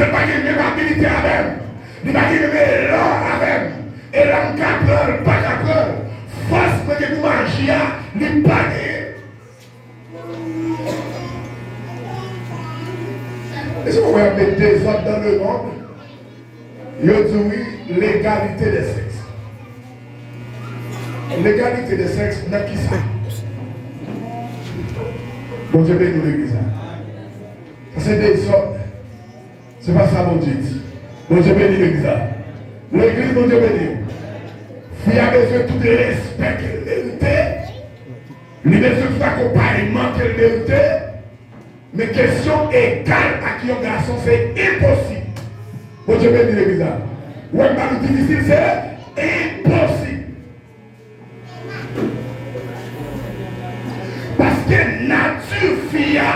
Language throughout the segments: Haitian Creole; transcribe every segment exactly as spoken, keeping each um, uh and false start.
Li pa gen menm abilite avè m. Li pa gen menm elan avè m. Elan m ka pran l, pa ka pran l. Fòs mwen gen pou m aji a, li pa genyen. E se pou wè y ap met dezòd dans le monde. Yo di wi, l'égalité des sexes. L'égalité des sexes nan kisa? Bondye beni legliz la. Sa se dezòd. Se pa sa Bondye di. Bondye beni legliz la. Legliz, Bondye beni w. Fi a bezwen tout respè ke l merite. Li bezwen tout akonpayman ke l merite. Men kesyon egal ak yon gason se enposib. Bondye beni legliz la. Ou wè m ba nou difisil, se enposib. Paske nati fi a,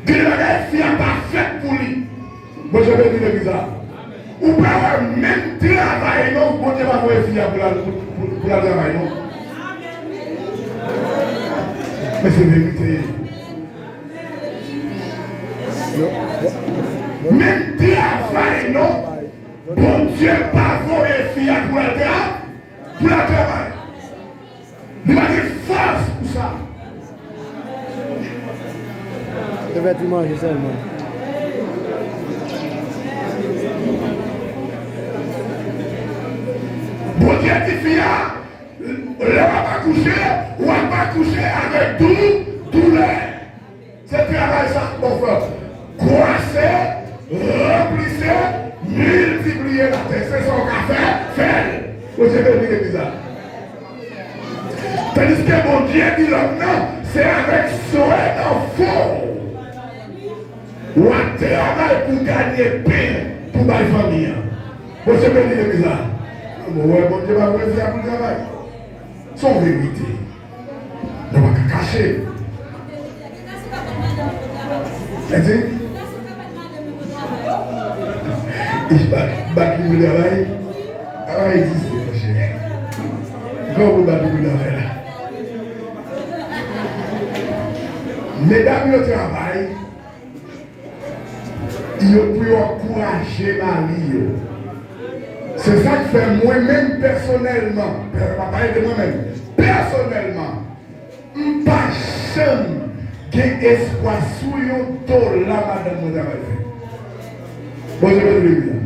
gen de bagay fi a pa fèt pou li. Bondye beni legliz la. Ou pa wè menm travay non, Bondye pa voye fi a pou l al, pou, pou, pou l al travay non. Men se verite. Menm travay non, Bondye pa voye fi a pou l al travay. Pou l al travay. Li pa gen fòs pou sa. Yo fè ti manje sèlman. Bondye di fi a, lè w ap akouche, w ap akouche avèk dou, doulè. Se travay sa k bon fè. Kwase, ranplise, miltipliye latè. Se sa w ka fè, fè l. Bondye beni legliz la. Tandiske Bondye di lòm nan, se avèk swen nan fon w ap travay pou ganye pen pou bay fanmi an. Bondye beni legliz la. Mwen wè Bondye pa voye fi a pou l travay. Se yon verite. Nou pa ka kache. Eti? Eti, bat, bat li pou travay. Travay egziste, monchè. Kòman pou bat li pou travay la? Medam yo travay, yo pou yo ankouraje mari yo. Se sa k fè mwen menm pèsonèlman, pè-, pa pale de mwen menm, pèsonèlman, m pa janm gen espwa sou yon dola madanm mwen travay fè. Bondye beni legliz la.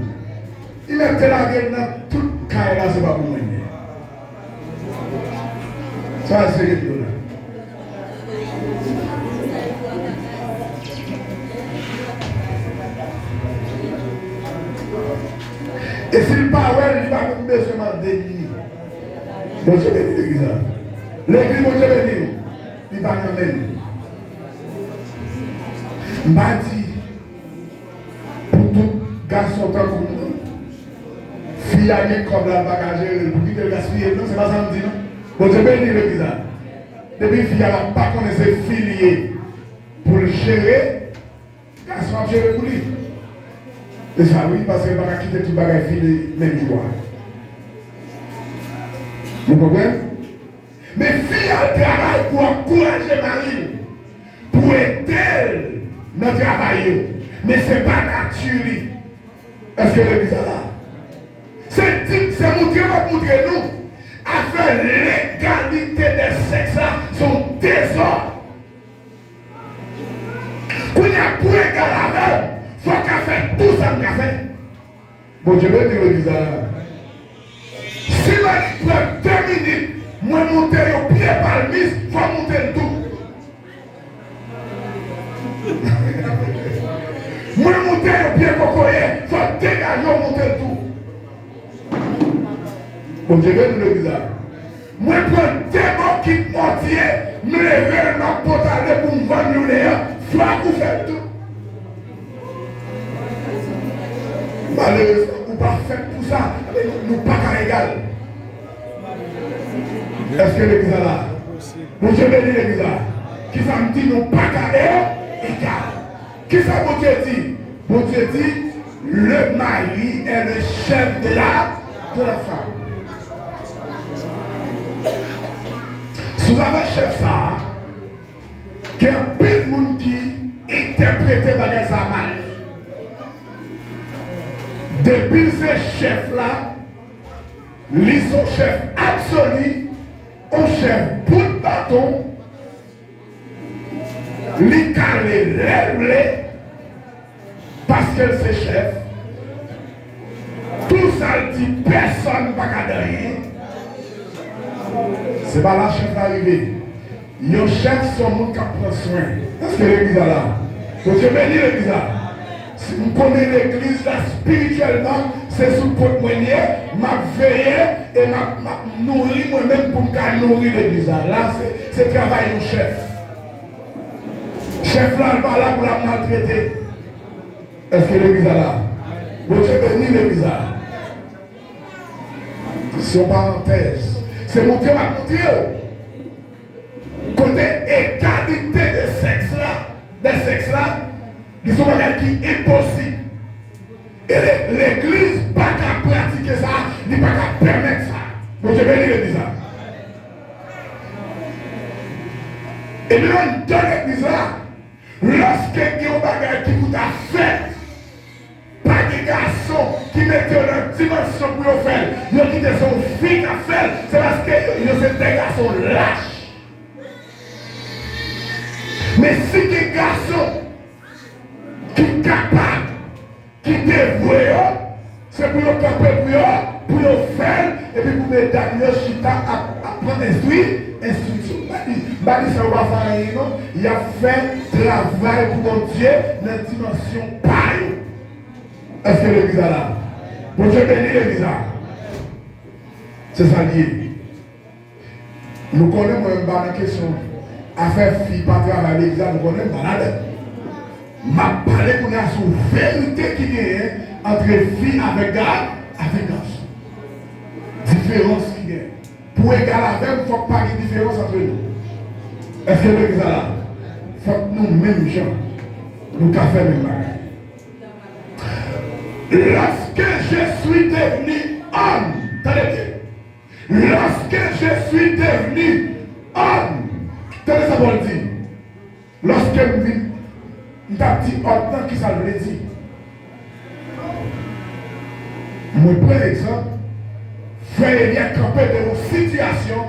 Li mèt te lage l nan tout kay la, se pa pou mwen li ye. Sa se rete la. E si l pa wè l, li pa menm bezwen mande li. Bondye beni legliz la. Legliz, Bondye beni nou. Li pa nan men l. M pa di pou tout gason tankou m non. Fi a gen kòb la, l pa ka jere l, pou kite l gaspiye l non, se pa sa m di non. Bondye beni legliz la. Depi fi a la pa konnen se fi l ye pou l jere, gason ap jere pou li. E sa wi, paske l pa ka kite tout bagay fini menm jou a. Nou konprann? Men fi a al travay pou ankouraje mari l, pou ede l nan travay yo. Men se pa nati li. Èske legliz la la? Se di, se moutre w ap moutre nou afè legalite dè sèks la se yon dezòd. Kounye a, pou egal avè l, fò w ka fè tou sa m ka fè. Bondye beni legliz la. Si Manik pran de minit, mwen moute yon pye palmis, fò m moute l tou. Mwen moute yon pye kokoye, fò degaje w moute l tou. Bondye beni legliz la. Mwen pran de bokit mòtye, m leve l, m ap pote ale pou m vann youn an, fò ou fè l tou. Malerezman, ou pa fèt pou sa. Nou pa ka egal. Èske legliz la la? Bondye beni legliz la. Kisa m di? Nou pa ka e-, egal. Kisa Bondye di? Bondye di, le mari est le chef de la, de la femme. Sou zafè chèf sa a, gen anpil moun ki entèprete bagay sa a mal. Depi l se chèf la, li se yon chèf absoli, yon chèf bout baton, li ka ale lè l vle, paske l se chèf. Tou sa l di, pèsonn pa ka di anyen. Se pa la chèf la rive. Yon chèf se yon moun k ap pran swen. Èske legliz la la? Bondye beni legliz la. Si m konnen legliz la espirityèlman, se sou kont mwen l ye, m ap veye e m ap, m ap nouri mwen menm pou m ka nouri legliz la. La, se, se travay yon chèf. Chèf la, l pa la pou l ap maltrete. Èske legliz la la? Bondye beni legliz la. Se yon parantèz. Se montre m ap montre w. Kote egalite de sèks la, de sèks la, li se yon bagay ki enposib. E le-, legliz pa ka pratike sa, li pa ka pèmèt sa. Bondye beni legliz la. E menm anndan legliz la, lòske gen yon bagay ki pou ta fèt, pa gen gason ki mete yo nan dimansyon pou yo fè l. Yo kite se yon fi k ap fè l. Se paske yo, yo se de gason lach. Men si gen gason ki kapab, ki devwe yo, se pou yo kanpe pou yo, pou yo fè l, epi pou medam yo chita ap, ap pran enstri-, enstriksyon. M pa di, m pa di sa yo pa fè anyen non, y ap fè travay pou Bondye nan dimansyon pa yo. Èske legliz la la? Bondye beni legliz la. Se sa l ye. Nou konnen mwen menm m pa nan kesyon afè fi pa travay legliz la, nou konnen m pa ladan. M ap pale kounye a sou verite ki genyen antre fi avèk ga-, avèk gason. Diferans ki genyen. Pou egal avè m, fòk pa gen diferans antre nou. Èske legliz la la? Fòk nou menm jan, nou ka fè menm bagay. Lorsque je suis devenu homme, tande byen. Lorsque je suis devenu homme, tande sa Pòl di. Lòske m vin, m t ap di òm nan, kisa l vle di? Mwen pran egzanp, frè Eli kanpe devan yon sitiyasyon,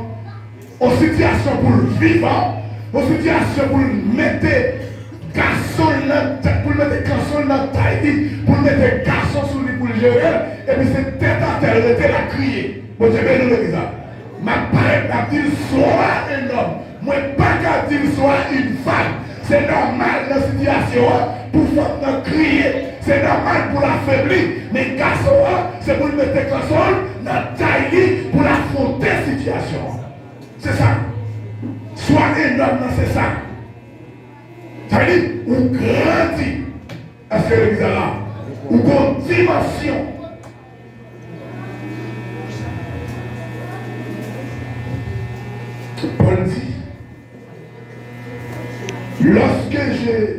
yon sitiyasyon pou l vivan, yon sitiyasyon pou l mete gason l nan, pou l mete kanson l nan tay li, pou l mete gason sou li pou l jere l, epi se tèt atè l rete l ap kriye. Bondye beni w legliz la. M ap pale, m ap di l, sois un homme. Mwen pa ka di l, sois une femme. Se nòmal nan sitiyasyon an pou fanm nan kriye. Se nòmal pou l afebli. Men gason an, se pou l mete kanson l nan tay li pou l afwonte sitiyasyon an. Se sa. Sois un homme nan, se sa. Sa vle di, ou grandi. Èske legliz la la? Ou gon dimansyon. Pòl di, lorsque je,